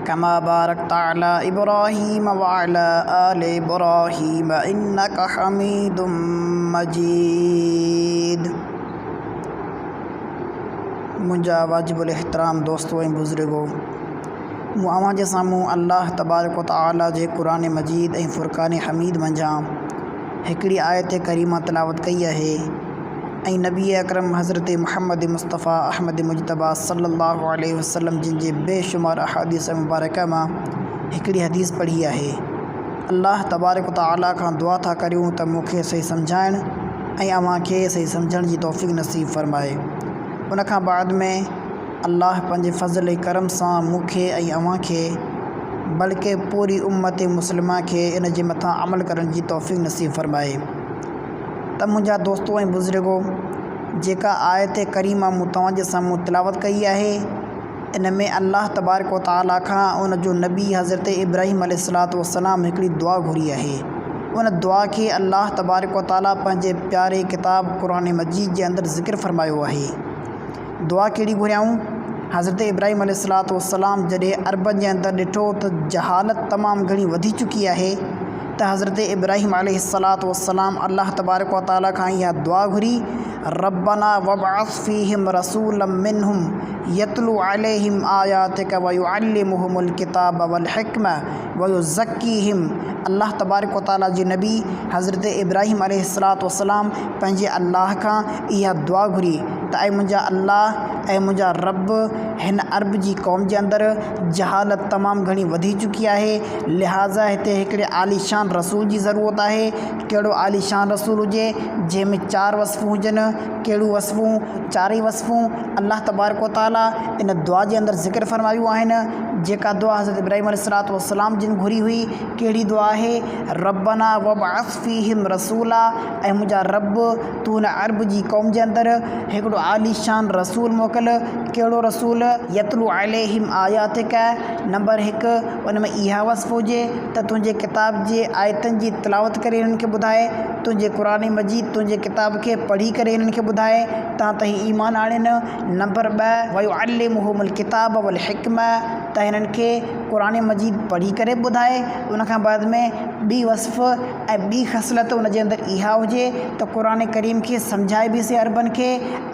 ڪما بارڪت علي ابراهيم وعلي آل ابراهيم انڪ حميد مجيد. منهنجا واجب الاحترام دوستو ۽ بزرگو! مون اوهان جي سامهون الله تبارڪ و تعالي جي قرآن مجيد ۽ فرقان حميد منجهان هڪڙي آيت ڪريمه تلاوت ڪئي آهي ۽ نبي اڪرم حضرت محمد مصطفيٰ احمد مجتبيٰ صلّي اللّٰه عليه وسلّم جن جي بي شمار احاديث مبارڪه مان هڪڙي حديث پڙهي آهي. الله تبارڪ و تعاليٰ کان دعا ٿا ڪريون ته مون کي صحيح سمجهائڻ ۽ اوهان کي صحيح سمجهڻ جي توفيق نصيب فرمائي. ان کان بعد ۾ الله پنهنجي فضل ۽ ڪرم سان مون کي ۽ اوهان کي بلڪه پوري امّت مسلمه کي ان جي مٿان عمل ڪرڻ جي توفيق نصيب فرمائي. ته منهنجا دوستو ۽ بزرگو! جيڪا آيت ڪريمه مون توهان جي سامهون تلاوت ڪئي آهي، ان ۾ الله تبارڪ و تعاليٰ کان ان جو نبي حضرت ابراهيم عليه الصلوة والسلام هڪڙي دعا گهري آهي. ان دعا کي الله تبارڪ و تعاليٰ پنهنجي پياري ڪتاب قرآن مجيد جي اندر ذڪر فرمايو آهي. دعا ڪهڙي گهريائون؟ حضرت ابراهيم عليه الصلوة والسلام جڏهن عربن جي اندر ڏٺو ته جهالت تمام گهڻي وڌي چڪي آهي ته حضرت ابراهيم عليه الصلوة والسلام الله تبارڪ وتعالي کان اها دعا گهري ربنا وابعث فيهم رسولا منهم يتلو عليهم آياتك ويعلمهم الڪتاب والحڪمة ويزڪيهم الله تبارڪ وتعالي جي نبي حضرت ابراهيم عليه الصلوة والسلام پنهنجي الله کان اها دعا گهري ته اي منهنجا الله، اي منهنجا رب! هن عرب جي قوم جي اندر جهالت تمام گهڻي وڌي چڪي آهي، لهٰذا هتي هڪڙي عاليشان رسول جي ضرورت آهي، ڪهڙو عاليشان رسول هجي، جنهن ۾ چار وصفون هجن، ڪهڙيون وصفون؟ چارئي وصفون الله تبارڪ و تعاليٰ ان دعا جي اندر ذڪر فرمايون آهن، جيڪا دعا حضرت ابراهيم عليه الصلوة والسلام جن گهري هئي، ڪهڙي دعا آهي؟ ربنا وابعث فيهم رسولا اي منهنجا رب! تون هن عرب جي قوم جي اندر هڪڙو عاليشان رسول موڪل، ڪهڙو رسول؟ يتلو عليهم آياتڪ، نمبر هڪ، ان ۾ اها وصف هجي ته تنهنجي ڪتاب جي آيتن جي تلاوت ڪري هنن کي ٻڌائي، تنهنجي قرآن مجيد تنهنجي ڪتاب کي پڙهي ڪري هنن کي ٻڌائي تان ته هي ايمان آڻين، نمبر ٻه، ويعلمهم الڪتاب والحڪمة، ته هنن کي قرآن مجيد پڙهي ڪري ٻڌائي، ان کان بعد ۾ ٻي وصف ۽ ٻي خصلت ان جي اندر اها هجي ته قرآن ڪريم کي سمجهائي به سي عربن کي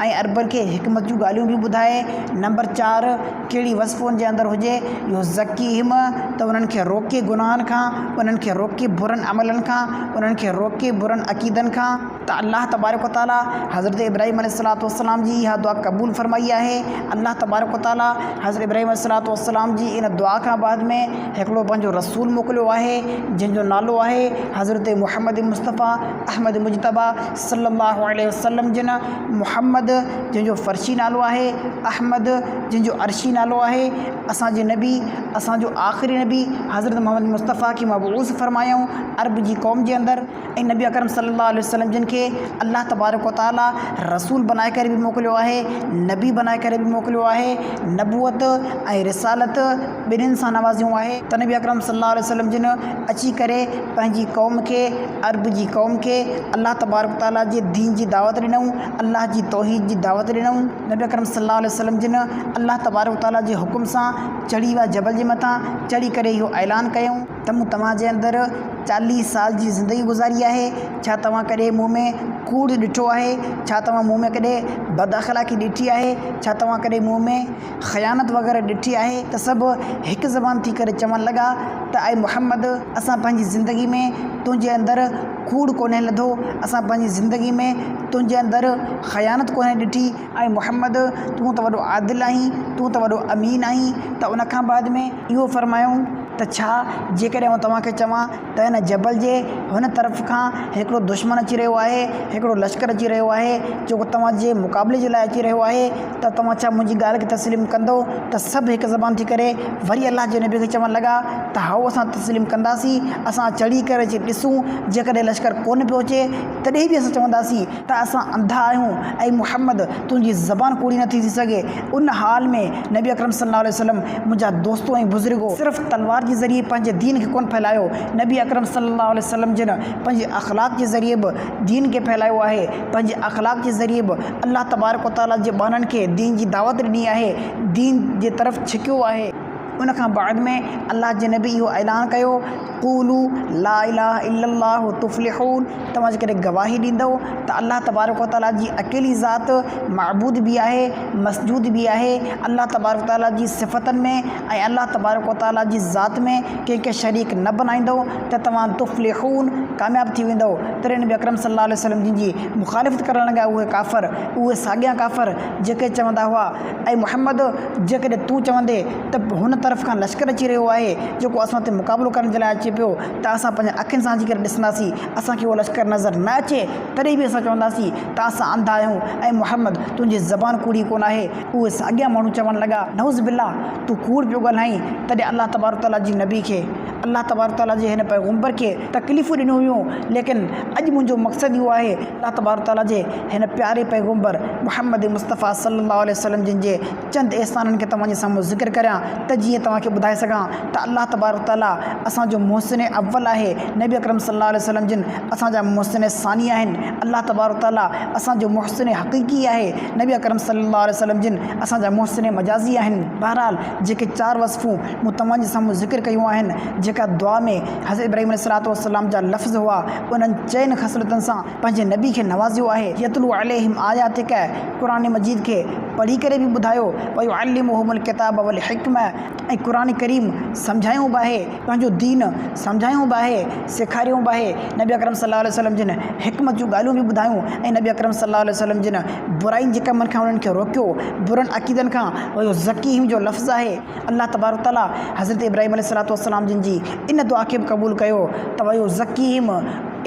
۽ عربن کي حڪمت جون ڳالهيون به ٻڌائي. نمبر چار، ڪهڙي وصف ان جي اندر هجي، يزڪيهم، ته انهن کي روڪي گناهن کان، انهن کي روڪي برن عملن کان، انهن کي روڪي برن عقيدن کان. ته الله تبارڪ و تعاليٰ حضرت ابراهيم عليه الصلوة والسلام جي اها دعا قبول فرمائي آهي. الله تبارڪ و تعاليٰ حضرت ابراهيم عليه الصلوة والسلام جي ان دعا کان بعد ۾ هڪڙو پنهنجو رسول موڪليو آهي جنهن جو نالو آهي حضرت محمد مصطفيٰ احمد مجتبيٰ صلي الله عليه وسلم جن محمد جنهن جو فرشي نالو آهي احمد جنهن جو عرشي نالو آهي اسان جي نبي اسان جو آخري نبي حضرت محمد مصطفيٰ کي مبعوث فرمايائون عرب جي قوم جي اندر. ۽ نبي اڪرم صلي الله عليه وسلم جن کي الله تبارڪ و تعالي رسول بنائي ڪري به موڪليو آهي، نبي بنائي ڪري به موڪليو آهي، نبوت ۽ رسالت ٻنهين سان نوازيون آهي. ته نبي اڪرم صلي الله عليه وسلم جن اچي ڪري پنهنجي قوم کي، عرب جي قوم کي، الله تبارڪ و تعالي جي دين جي دعوت ڏنائون، الله جي توحيد جي دعوت ڏنائون. نبي اڪرم صلي الله عليه وسلم جن الله تبارڪ و تعالي جي حڪم سان چڙهي ويا جبل جي مٿان، چڙهي ڪري اهو اعلان ڪيائون. ته مون توهان جي اندر چاليهه سال جي زندگي گذاري آهي، ڇا توهان ڪڏهن مون ۾ ڪوڙ ڏٺو آهي؟ ڇا توهان مون ۾ ڪڏهن بداخلاقي ڏٺي آهي؟ ڇا توهان ڪڏهن مون ۾ خيانت وغيره ڏٺي آهي؟ ته سڀ هڪ زبان ٿي ڪري چوڻ لڳا ته اي محمد! اسان پنهنجي زندگي ۾ تنهنجي اندر ڪوڙ ڪونهي لڌو، اسان پنهنجي زندگي ۾ تنهنجي اندر خيانت ڪونهي ڏٺي، اي محمد! تون ته وڏو عادل آهين، تون ته وڏو امين آهين، ته ان کان بعد ۾ اهو فرمايائون ته ڇا جيڪڏهن آئون توهان کي چوان ته هن جبل جي هن طرف کان هڪڙو دشمن اچي رهيو آهي، هڪڙو لشڪر اچي رهيو آهي، جيڪو توهان جي مقابلي جي لاء اچي رهيو آهي ته توهان ڇا منهنجي ڳالهه کي تسليم ڪندؤ؟ ته سڀ هڪ زبان ٿي ڪري وري الله جي نبي کي چوڻ لڳا ته هائو اسان تسليم ڪنداسين، اسان چڙهي ڪري اچي ڏسون، جيڪڏهن لشڪر ڪونه پيو اچي تڏهن به اسان چونداسين ته اسان انڌا آهيون، اي محمد! تنهنجي زبان ڪوڙي نٿي ٿي سگهي. ان حال ۾ نبي اڪرم صلي الله عليه وسلم منهنجا دوستو ۽ بزرگو! صرف تلوار جي ذريعي پنهنجي دين کي ڪونه ڦهلايو، نبي اڪرم صلي الله عليه وسلم جن پنهنجي اخلاق جي ذريعي به دين کي ڦهلايو آهي، پنهنجي اخلاق جي ذريعي به الله تبارڪ و تعاليٰ جي ٻانهن کي دين جي دعوت ڏني آهي، دين جي طرف ڇڪيو آهي. ان کان بعد ۾ الله جي نبي اهو اعلان ڪيو، قولوا لا اله الا الله تفلحون توهان جيڪڏهن گواهي ڏيندؤ ته الله تبارڪ و تعاليٰ جي اڪيلي ذات معبود به آهي مسجود به آهي الله تبارڪ و تعاليٰ جي صفتن ۾ ۽ الله تبارڪ و تعاليٰ جي ذات ۾ ڪنهن کي شريڪ نه بنائيندؤ ته توهان تفلحون ڪامياب ٿي ويندؤ. تڏهن نبي اڪرم صلي الله عليه وسلم جن جي مخالفت ڪرڻ لڳا اهي ڪافر اهي ساڳيا ڪافر جيڪي چوندا هئا اي محمد! جيڪڏهن تون چوندين ته هن طرف کان لشڪر اچي رهيو آهي جيڪو اسان تي مقابلو ڪرڻ جي لاء اچي پيو ته اسان پنهنجن اکين سان اچي ڪري ڏسنداسين، اسان کي اهو لشڪر نظر نه اچي تڏهن به اسان چونداسين ته اسان انڌا آهيون، اي محمد! تنهنجي زبان ڪوڙي ڪونه آهي. اهي ساڳيا ماڻهو چوڻ لڳا، نعوذ بالله! تون ڪوڙ پيو ڳالهائين. تڏهن الله تبارڪ وتعاليٰ جي نبي کي، الله تبارڪ وتعاليٰ جي هن پيغمبر کي تڪليفون ڏنيون ويون، ليڪن اڄ منهنجو مقصد اهو آهي، الله تبارڪ وتعاليٰ جي هن پياري پيغمبر محمد مصطفيٰ صلّي الله عليه وسلّم جن جي چند احسانن کي توهان جي سامهون ذڪر ڪريان ته جيئن توهان کي ٻڌائي سگهان ته الله تبارڪ وتعاليٰ اسان جو محسن اول آهي، نبي اڪرم صلّي الله عليه وسلّم جن اسان جا محسن ثاني آهن، الله تبارڪ وتعاليٰ اسان جو محسن حقيقي آهي، نبي اڪرم صلّي الله عليه وسلّم جن اسان جا محسن مجازي آهن. بهرحال جيڪي چار وصفون مون توهان جي سامهون ذڪر ڪيون آهن، جيڪا دعا ۾ حضرت ابراهيم عليه الصلوة والسلام جا لفظ هئا، انهن چئن خصلتن سان پنهنجي نبي کي نوازيو آهي، يتلو عليهم آياتک، قرآن مجيد کي پڙهي ڪري به ٻڌايو، ويعلمهم الڪتاب والحڪمة، ۽ قرآن ڪريم سمجهايو به آهي، پنهنجو دين سمجهايو به آهي، سيکاريو به آهي، نبي اڪرم صلي الله عليه وسلم جن حڪمت جون ڳالهيون به ٻڌايون ۽ نبي اڪرم صلي الله عليه وسلم جن براين جي ڪمن کان انهن کي روڪيو، برن عقيدن کان، ويزڪيهم جو لفظ آهي. الله تبارڪ وتعاليٰ حضرت ابراهيم عليه الصلوة والسلام جن جي ان دعا کي به قبول ڪيو ته ويزڪيهم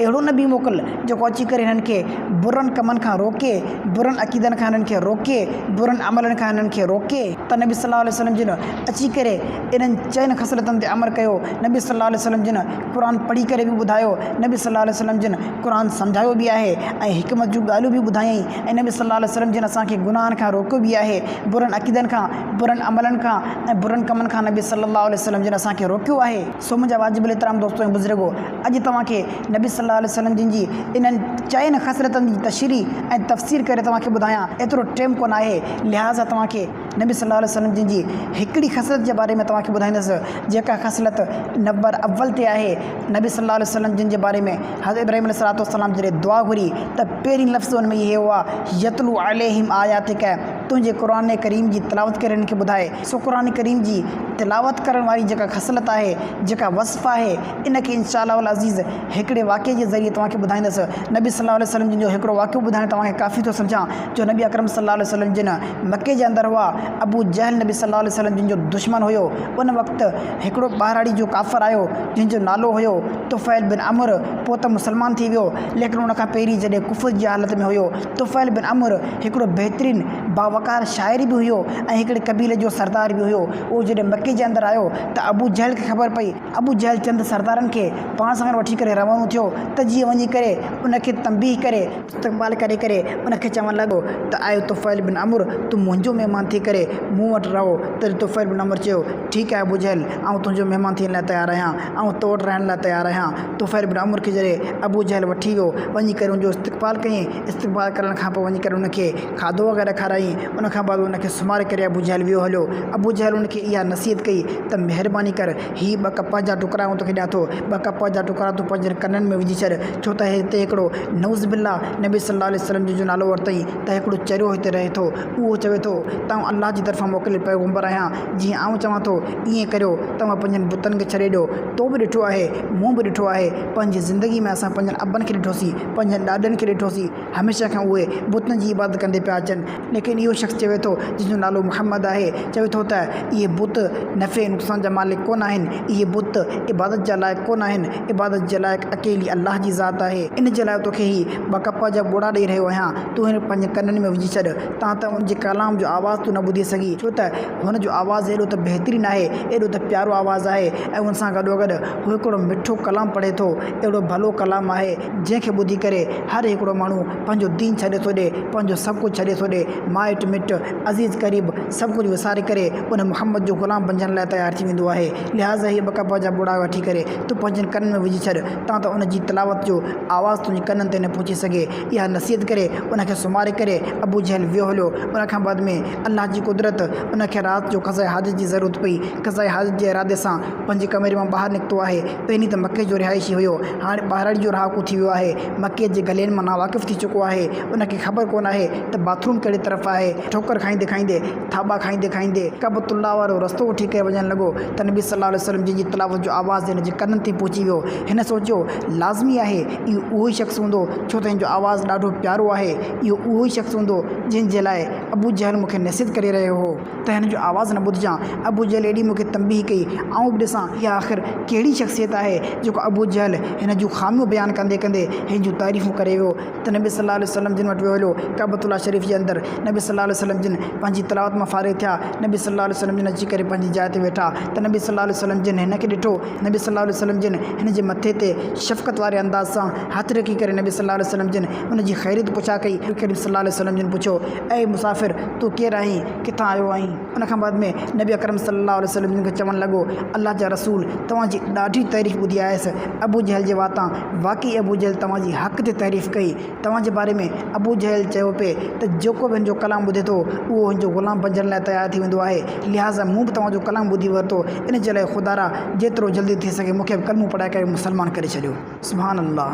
اهڙو نبي موڪل جيڪو اچي ڪري هنن کي برن ڪمن کان روڪي، برن عقيدن کان هنن کي روڪي، برن عملن کان هنن کي روڪي. ته نبي صلي الله عليه وسلم جن اچي ڪري انهن چئن خصلتن تي عمل ڪيو. نبي صلي الله عليه وسلم جن قرآن پڙهي ڪري به ٻڌايو، نبي صلي الله عليه وسلم جن قرآن سمجهايو به آهي ۽ حڪمت جون ڳالهيون به ٻڌايائين ۽ نبي صلي الله عليه وسلم جن اسان کي گناهن کان روڪيو به آهي، برن عقيدن کان، برن عملن کان ۽ برن ڪمن کان نبي صلي الله عليه وسلم جن اسان کي روڪيو آهي. سو منهنجا واجب الاحترام دوستو ۽ بزرگو! اڄ توهان کي نبي صلي الله عليه وسلم جن جي انهن چئن خصلتن جي تشريح ۽ تفسير ڪري توهان کي ٻڌايان ايترو ٽيم ڪونه آهي لهٰذا توهان کي نبي صلي الله عليه وسلم جن جي هڪڙي خصلت جي باري ۾ توهان کي ٻڌائيندس جيڪا خصلت نمبر اول تي آهي نبي صلي الله عليه وسلم جن جي باري ۾ حضرت ابراهيم عليه الصلوة والسلام جڏهن دعا گهري ته پهرين لفظ ان ۾ اهي هئا يتلو عليهم آياتک تنهنجي قرآن ڪريم جي تلاوت ڪري انهن کي ٻڌائي. سو قرآن ڪريم جي تلاوت ڪرڻ واري جيڪا خصلت آهي، جيڪا وصف آهي، ان کي انشاء الله العزيز هڪڙي واقعي جي ذريعي توهان کي ٻڌائيندس. نبي صلي الله عليه وسلم جن جو هڪڙو واقعو ٻڌائڻ توهان کي ڪافي ٿو سمجهان جو نبي اڪرم صلي الله عليه وسلم جن مڪي جي اندر هئا، ابو جهل نبي صلي الله عليه وسلم جن جو دشمن هيو، ان وقت هڪڙو ٻهراڙي جو ڪافر آيو جنهن جو نالو هيو طفيل بن عمرو پوء ته مسلمان ٿي ويو ليڪن ان کان پهرين جڏهن ڪفر جي حالت ۾ هيو طفيل بن عمرو هڪڙو بهترين باوقار شاعر به هيو ۽ هڪڙي قبيلي جو سردار به هيو. اهو جڏهن مڪي جي اندر آيو ته ابو جهل کي خبر پئي. ابو جهل چند سردارن کي پاڻ سان گڏ وٺي ڪري روانو ٿيو ته جيئن وڃي ڪري ان کي تنبيهه ڪري، استقبال ڪري ڪري ان کي چوڻ لڳو ته اي طفيل بن عمرو تون منهنجو مهمان ٿي ڪري مون وٽ رهو. تڏهن طفيل بن عمرو چيو ٺيڪ آهي ابو جهل آئون تنهنجو مهمان ٿيڻ لاء تيار آهيان. آئون تو وٽ رهڻ لاء تيار آهيان. طفيل بن عمرو کي جڏهن ابو جهل وٺي ويو، وڃي ڪري ان جو استقبال ڪيائين. استقبال ڪرڻ کان پوء وڃي ڪري ان کي کاڌو وغيره کارايائين. ان کان بعد ان کي سمهاري ڪري ابو جهل ويو هليو. ابو جهل ان کي اها نصيحت ڪئي ته مهرباني ڪر هي ٻه ڪپهه جا ٽڪرا آئون توکي ڏيان ٿو. ٻه ڪپهه جا ٽڪرا تون پنهنجن ڪنن ۾ وجهي ڇڏ، ڇو ته هتي هڪڙو نعوذ بالله نبي صلي الله عليه وسلم جن جو نالو ورتائين ته هڪڙو چريو هتي رهي ٿو. اهو چوي ٿو ته آئون الله جي طرفان موڪليل پيغمبر آهيان. جيئن آئون چوان ٿو ائين ڪريو، توهان پنهنجن بتن کي ڇڏي ڏيو. تو به ڏٺو آهي، مون به ڏٺو آهي. پنهنجي زندگي ۾ اسان پنهنجن ابن کي ڏٺوسين، پنهنجن ڏاڏن کي ڏٺوسين، هميشه کان اهي بتن جي عبادت ڪندي پيا اچن. ليڪن اهو شخص چوي ٿو، جنهن جو نالو محمد آهي، چوي ٿو ته اهي بت نفعي ۽ نقصان جا مالڪ ڪونه آهن، اهي بت عبادت جا لائق ڪونه آهن، عبادت جي لائق اڪيلي الله جي ذات آهي. ان جي لاء توکي هي ٻه ڪپهه جا ٻوڙا ڏئي رهيو آهيان، تون هن کي پنهنجن ڪنن ۾ وجهي ڇڏ، تان ته ان جي ڪلام جو آواز تون نه ٻڌي سگهين، ڇو ته هن جو آواز ايڏو ته بهترين آهي، ايڏو ته پيارو آواز آهي ۽ ان سان گڏوگڏ هو هڪڙو مٺو ڪلام پڙهي ٿو، اهڙو ڀلو ڪلام آهي، جنهن کي ٻڌي ڪري هر هڪڙو ماڻهو پنهنجو دين ڇڏي ٿو ڏي، پنهنجو سڀ ڪجهه ڇڏي ٿو ڏي. مائٽ مٽ، عزيز قريب سڀ ڪجهه وساري ڪري ان محمد جو غلام بنجڻ لاء تيار ٿي ويندو آهي. لهٰذا هي ٻه ڪپهه جا ٻوڙا وٺي ڪري تون پنهنجن ڪنن ۾ وجهي ڇڏ، تان ته ان جي تلاوت جو آواز تنهنجي ڪنن تي نه پهچي سگهي. اها نصيحت ڪري ان کي سمهاري ڪري ابو جهل ويو هليو. ان کان بعد ۾ الله جي قدرت ان کي رات جو قضاء حاجت جي ضرورت پئي. قضاء حاجت جي ارادي سان پنهنجي ڪمري مان ٻاهر نڪتو آهي. پهرين ته مڪي جو رهائشي هيو، هاڻي ٻهراڙي جو رهاڪو ٿي ويو آهي. مڪي جي گلين مان ناواقف ٿي چڪو آهي. ان کي خبر ڪونه آهي ته باٿ روم ڪهڙي طرف آهي. ٺوڪر کائيندي کائيندي، ٿاٻا کائيندي کائيندي ڪعبة الله وارو رستو وٺي ڪري وڃڻ لڳو ته نبي صلي الله عليه وسلم جن جي تلاوت جو آواز هن جي ڪنن تائين پهچي ويو. هن سوچيو، لازمي آهي اهو اهو ئي شخص هوندو ڇو ته هن جو آواز ڏاڍو پيارو آهي. اهو اهو ئي شخص هوندو جنهن جي لاء ابو جهل مون کي نصيحت ڪري رهيو هو ته هن جو آواز نه ٻڌجان. ابو جهل ايڏي مون کي تنبيهه ڪئي، آئون به ڏسان اها آخر ڪهڙي شخصيت آهي جيڪو ابو جهل هن جون خاميون بيان ڪندي ڪندي هن جون تعريفون ڪري ويو. ته نبي صلي الله عليه وسلم جن وٽ ويو هليو ڪعبة الله شريف جي اندر نبي صلي الله عليه وسلم جن پنهنجي تلاوت مان فارغ ٿيا نبي صلي الله عليه وسلم جن اچي ڪري پنهنجي جاء تي ويٺا ته نبي صلي الله عليه وسلم جن هن کي ڏٺو نبي صلي الله عليه وسلم جن هن جي مٿي تي شفقت واري انداز سان هٿ رکي ڪري نبي صلي الله عليه وسلم جن ان جي خيريت پڇا ڪئي نبي ڪريم صلي الله عليه وسلم جن پڇيو اي مسافر تون ڪير آهين ڪٿان آيو آهين ان کان بعد ۾ نبي اڪرم صلي الله عليه وسلم جن کي چوڻ لڳو الله جا رسول توهان جي ڏاڍي تعريف ٻڌي آيس ابو جهل جي واتان واقعي ابو جهل توهان جي حق تي تعريف ڪئي. توهان جي باري ۾ ابو جهل چيو پئي ته جيڪو به هن جو ڪلام ٻڌي ٿو اهو هن جو غلام بنجڻ لاء تيار ٿي ويندو آهي. لهٰذا مون به توهان جو ڪلام ٻڌي ورتو. ان جي لاء خدارا جيترو جلدي ٿي سگهي مون کي به ڪلمو پڙهائي ڪري مسلمان ڪري ڇڏيو. سبحان الله!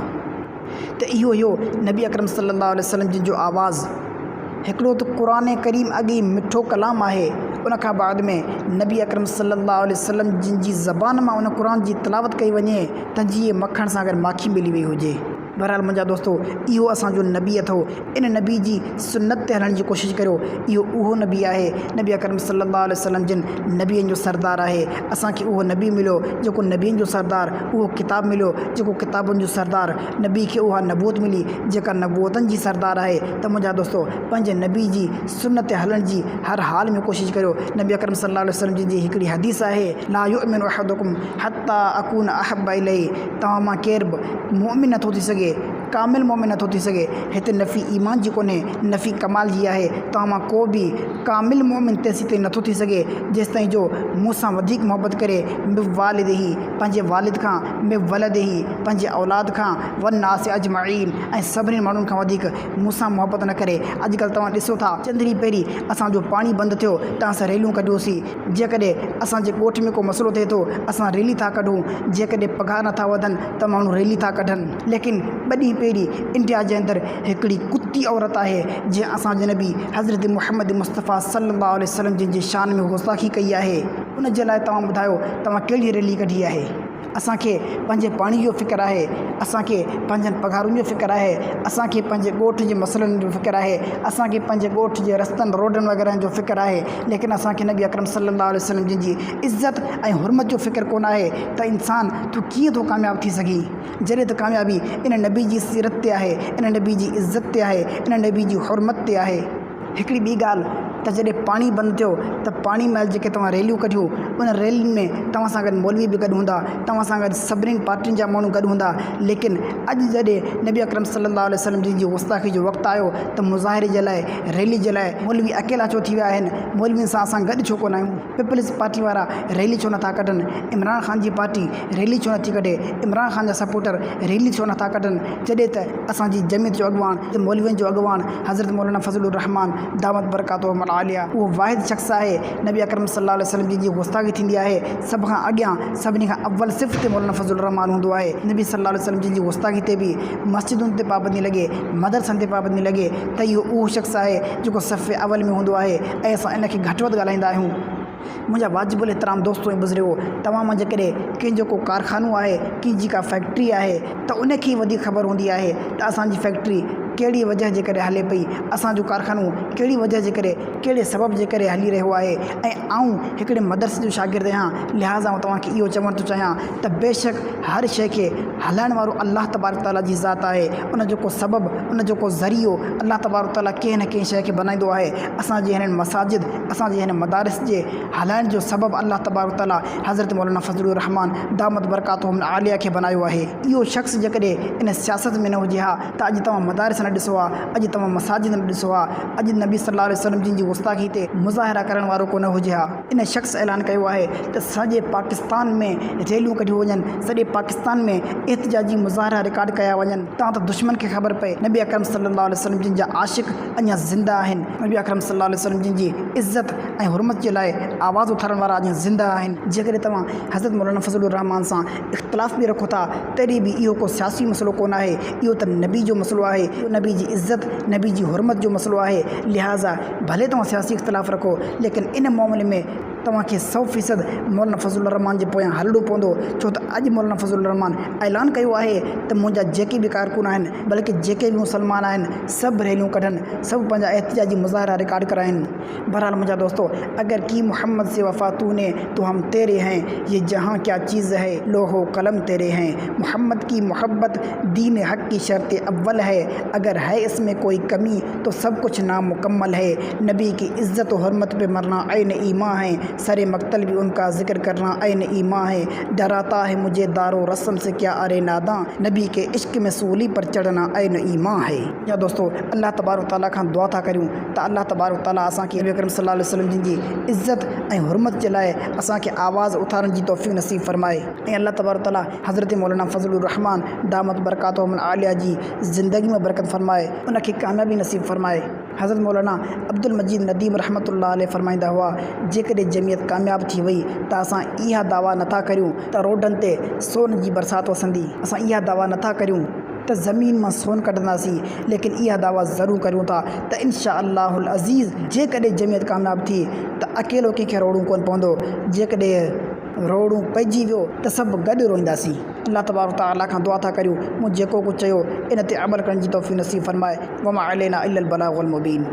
ته اهو هيو نبي اڪرم صلي الله عليه وسلم جن جو آواز. هڪڙو ته قرآن ڪريم اڳ ئي مٺو ڪلام آهي، ان کان بعد ۾ نبي اڪرم صلي الله عليه وسلم جن جي زبان مان ان قرآن جي تلاوت ڪئي وڃي ته جيئن مکڻ سان اگر ماکي ملي وئي هجي. بهرحال منهنجا دوستو اهو اسان جو نبي اٿو، ان نبي جي سنت تي هلڻ جي ڪوشش ڪريو، اهو اهو نبي آهي، نبي اڪرم صلي الله عليه وسلم جن نبين جو سردار آهي، اسان کي اهو نبي مليو جيڪو نبين جو سردار، اهو ڪتاب مليو جيڪو ڪتابن جو سردار، نبي کي اها نبوت ملي جيڪا نبوتن جي سردار آهي ته منهنجا دوستو پنهنجي نبي جي سنت تي هلڻ جي هر حال ۾ ڪوشش ڪريو نبي اڪرم صلي الله عليه وسلم جن جي هڪڙي حديث آهي لا يؤمن احدڪم حتي اڪون احب اليه توهان مان ڪير به مؤمن نٿو ٿي سگهي ڪامل مؤمن نٿو ٿي سگهي هتي نفي ايمان جي ڪونهي نفي ڪمال جي آهي توهان مان ڪو به ڪامل مؤمن تيسيتائين نٿو ٿي سگهي جيستائين جو مون سان وڌيڪ محبت ڪري من والده پنهنجي والد کان، من ولده پنهنجي اولاد کان، والناس اجمعين ۽ سڀني ماڻهن کان وڌيڪ مون سان محبت نه ڪري. اڄڪلهه توهان ڏسو ٿا چند ڏينهن پهرين اسان جو پاڻي بند ٿيو ته اسان ريليون ڪڍيوسين. جيڪڏهن اسان جي ڳوٺ ۾ ڪو مسئلو ٿئي ٿو اسان ريلي ٿا ڪڍون. جيڪڏهن پگهار نٿا وڌن ته ماڻهو ريلي ٿا ڪڍن. ليڪن ٻه ڏينهن پهرين انڊيا جي اندر هڪڙي ڪتي عورت آهي جنهن اسان جي نبي حضرت محمد مصطفيٰ صلي الله عليه وسلم جن جي شان ۾ گستاخي ڪئي آهي. ان جي لاء توهان ٻڌايو توهان ڪهڙي ريلي ڪڍي آهي؟ اسان کي پنهنجي پاڻي جو فڪر آهي، اسان کي پنهنجن پگهارن جو فڪر آهي، اسان کي پنهنجي ڳوٺ جي مسئلن جو فڪر آهي، اسان کي پنهنجي ڳوٺ جي رستن روڊن وغيره جو فڪر آهي، ليڪن اسان کي نبي اڪرم صلي الله عليه وسلم جن جي عزت ۽ حرمت جو فڪر ڪونه آهي ته انسان تون ڪيئن ٿو ڪامياب ٿي سگهين؟ جڏهن ته ڪاميابي ان نبي جي سيرت تي آهي، ان نبي جي عزت تي آهي، ان نبي جي حرمت تي آهي. هڪڙي ٻي ڳالهه ته جڏهن پاڻي بند ٿيو ته پاڻي مهل جيڪي توهان ريليون ڪڍيون ان ريلين ۾ توهان سان گڏ مولوي به گڏ هوندا توهان سان گڏ سڀني پارٽين جا ماڻهو گڏ هوندا ليڪن اڄ جڏهن نبي اڪرم صلي الله عليه وسلم جن جي گستاخي جو وقت آيو ته مظاهري جي لاء ريلي جي لاء مولوي اڪيلا ڇو ٿي ويا آهن مولوين سان اسان گڏ ڇو ڪونه آهيون پيپلز پارٽي وارا ريلي ڇو نٿا ڪڍن عمران خان جي پارٽي ريلي ڇو نٿي ڪڍي عمران خان جا سپورٽر ريلي ڇو نٿا ڪڍن جڏهن ته اسان جي جمعيت جو اڳواڻ مولوين جو اڳواڻ حضرت مولانا فضل الرحمان دامت برڪاتهم العاليه اهو واحد شخص آهي نبي اڪرم صلي الله عليه وسلم جن جي گستاخي ٿيندي آهي سڀ کان اڳيان سڀني کان اول صف تي مولانا فضل الرحمان هوندو آهي نبي صلي الله عليه وسلم جن جي گستاخي تي به مسجدن تي پابندي لڳي مدرسن تي پابندي لڳي ته اهو اهو شخص آهي جيڪو صف اول ۾ هوندو آهي ۽ اسان ان کي گهٽ وڌ ڳالهائيندا آهيون. منهنجا واجب الاحترام دوستو ۽ بزرگو! توهان مان جيڪڏهن ڪنهن جو ڪو ڪارخانو آهي، ڪنهن جي ڪا فيڪٽري آهي ته ان کي ئي وڌيڪ خبر هوندي آهي ته اسان جي فيڪٽري ڪهڙي وجهه جي ڪري هلي پئي، اسان جو ڪارخانو ڪهڙي وجهه جي ڪري، ڪهڙي سبب جي ڪري هلي رهيو آهي ۽ آئون هڪڙي مدرسي جو شاگرد آهيان، لهٰذا آئون توهان کي اهو چوڻ ٿو چاهيان ته بيشڪ هر شيء کي هلائڻ وارو الله تبارڪ وتعاليٰ جي ذات آهي، ان جو ڪو سبب، ان جو ڪو ذريعو الله تبارڪ وتعاليٰ ڪنهن نه ڪنهن شيء کي بنائيندو آهي، اسان جي هنن مساجد، اسان جي هن مدارس جي هلائڻ جو سبب الله تبارڪ وتعاليٰ حضرت مولانا فضل الرحمان دامت برڪاتهم العاليه کي بنايو آهي. اهو شخص جيڪڏهن ان سياست ۾ نه هجي ها ته اڄ توهان مدارس نه نه ڏسو ها، اڄ توهان مساجد نه ڏسو ها، اڄ نبي صلي الله عليه وسلم جن جي گستاخي تي مظاهرا ڪرڻ وارو ڪو نه هجي ها. ان شخص اعلان ڪيو آهي ته سڄي پاڪستان ۾ ريليون ڪڍيون وڃن، سڄي پاڪستان ۾ احتجاجي مظاهرا رڪارڊ ڪيا وڃن تان ته دشمن کي خبر پئي نبي اڪرم صلي الله عليه وسلم جن جا عاشق اڃا زنده آهن، نبي اڪرم صلي الله عليه وسلم جن جي عزت ۽ حرمت جي لاء آواز اٿارڻ وارا اڃا زنده آهن. جيڪڏهن توهان حضرت مولانا فضل الرحمان سان اختلاف به رکو ٿا تڏهن به اهو ڪو سياسي مسئلو ڪونه آهي، اهو ته نبي جو مسئلو آهي، اهو نبي جي عزت، نبي جي حرمت جو مسئلو آهي، لهٰذا ڀلي توهان سياسي اختلاف رکو ليڪن ان معاملي ۾ توهان کي سو فيصد مولانا فضل الرحمان جي پويان هلڻو پوندو ڇو ته اڄ مولانا فضل الرحمان اعلان ڪيو آهي ته منهنجا جيڪي به ڪارڪن آهن بلڪه جيڪي به مسلمان آهن سڀ ريليون ڪڍن سڀ پنهنجا احتجاجي مظاهرا رڪارڊ ڪرائين. بهرحال منهنجا دوستو اگر ڪي محمد سي وفا تو ني تو هم تيري هين يه جهان ڪيا چيز هي لوح و قلم تيري هين محمد ڪي محبت دين حق ڪي شرط اول هي اگر هي اس مين ڪوئي ڪمي تو سب ڪڇ نامڪمل هي نبي ڪي عزت و حرمت پي مرنا عين ايمان هي سر مقتل بي ان ڪا ذڪر ڪرنا عين ايمان هي ڊراتا هي مجهي دار و رسم سي ڪيا اري نادان نبي ڪي عشق مين سولي پر چڙهنا عين ايمان هي. يا دوستو الله تبارڪ و تعالي کان دعا ٿا ڪريون ته الله تبارڪ و تعالي اسان کي نبي اڪرم صلي الله عليه وسلم جن جي عزت ۽ حرمت جي لاء اسان کي آواز اٿارڻ جي توفيق نصيب فرمائي ۽ الله تبارڪ و تعالي حضرت مولانا فضل الرحمان دامت برڪاتهم العاليه جي زندگي ۾ برڪت فرمائي ان کي ڪاميابي نصيب فرمائي. حضرت مولانا عبدالمجيد نديم رحمة الله عليه فرمائيندا هئا، جيڪڏهن جمعيت ڪامياب ٿي وئي ته اسان اها دعويٰ نٿا ڪريون ته روڊن تي سون جي برسات وسندي، اسان اها دعويٰ نٿا ڪريون ته زمين مان سون ڪڍنداسين، ليڪن اها دعويٰ ضرور ڪريون ٿا ته انشاء الله العزيز جيڪڏهن جمعيت ڪامياب ٿي ته اڪيلو ڪنهن کي روئڻو ڪونه پوندو، جيڪڏهن روئڻو پئجي ويو ته سڀ گڏ روئينداسين. الله تبارڪ وتعاليٰ کان دعا ٿا ڪريون مون جيڪو ڪجهه چيو ان تي عمل ڪرڻ جي توفيق نصيب فرمائي. وما علينا الا البلاغ المبين.